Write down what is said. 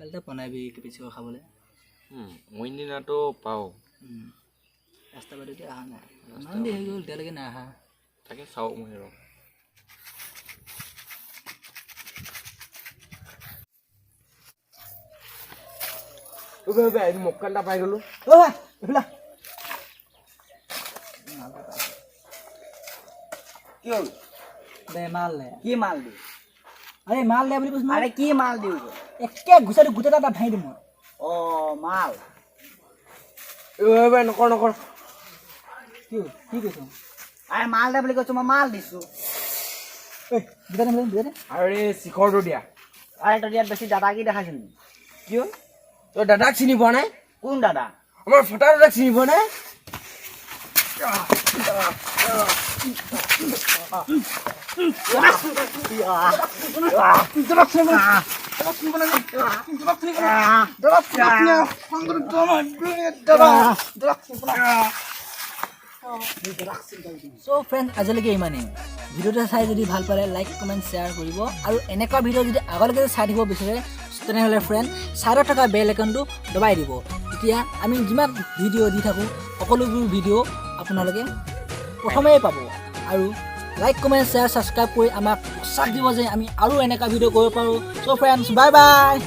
মক্কেল এটা বনাবি বেছিকৈ খাবলৈ। অইন দিনাতো পাওঁ। ৰাস্তা বাদেতে অহা নাই, ইমান দেৰি হৈ গ'ল, এতিয়ালৈকে নাই অহা। তাকে চাওঁ মই ৰ। মক্কেল এটা পাই গ'লো। অ' ভাই, এইফালে আহ। কি হ'ল? দে মাল দে। কি মাল দিওঁ? আৰে মাল দে বুলি কৈছো নহয়। আৰে কি মাল দিওঁ? একে ঘুচাই দিওঁ, গোটেই এটা ভাঙি দিম মই। অ মাল। ভাই, নকৰ নকৰ। কি হ'ল? কি কৈছ? আৰে মাল দে বুলি কৈছো, মই মাল দিছো। ঐ, দুটা দে, দুটা দে। আৰে শিখৰটো দিয়া। আৰে তই ইয়াত বেছি দাদা কি দেখাইছিল নেকি? কি হ'ল, তই দাদাক চিনি পোৱা নাই? কোন দাদা? আমাৰ ফটা দাদাক চিনি পোৱা নাই? চ' ফ্ৰেণ্ড, আজিলৈকে ইমানেই। ভিডিঅ'টো চাই যদি ভাল পালে লাইক, কমেণ্ট, শ্বেয়াৰ কৰিব আৰু এনেকুৱা ভিডিঅ' যদি আগলৈকে চাই থাকিব বিচাৰে, তেনেহ'লে ফ্ৰেণ্ড, ছাইডত থকা বেল আইকনটো দবাই দিব। তেতিয়া আমি যিমান ভিডিঅ' দি থাকোঁ, সকলোবোৰ ভিডিঅ' আপোনালোকে প্ৰথমেই পাব। আৰু লাইক, কমেণ্ট, শ্বেয়াৰ, ছাবস্ক্ৰাইব কৰি আমাক উৎসাহ দিব যে আমি আৰু এনেকুৱা ভিডিঅ' কৰিব পাৰোঁ। চ' ফ্ৰেণ্ডছ, বাই বাই।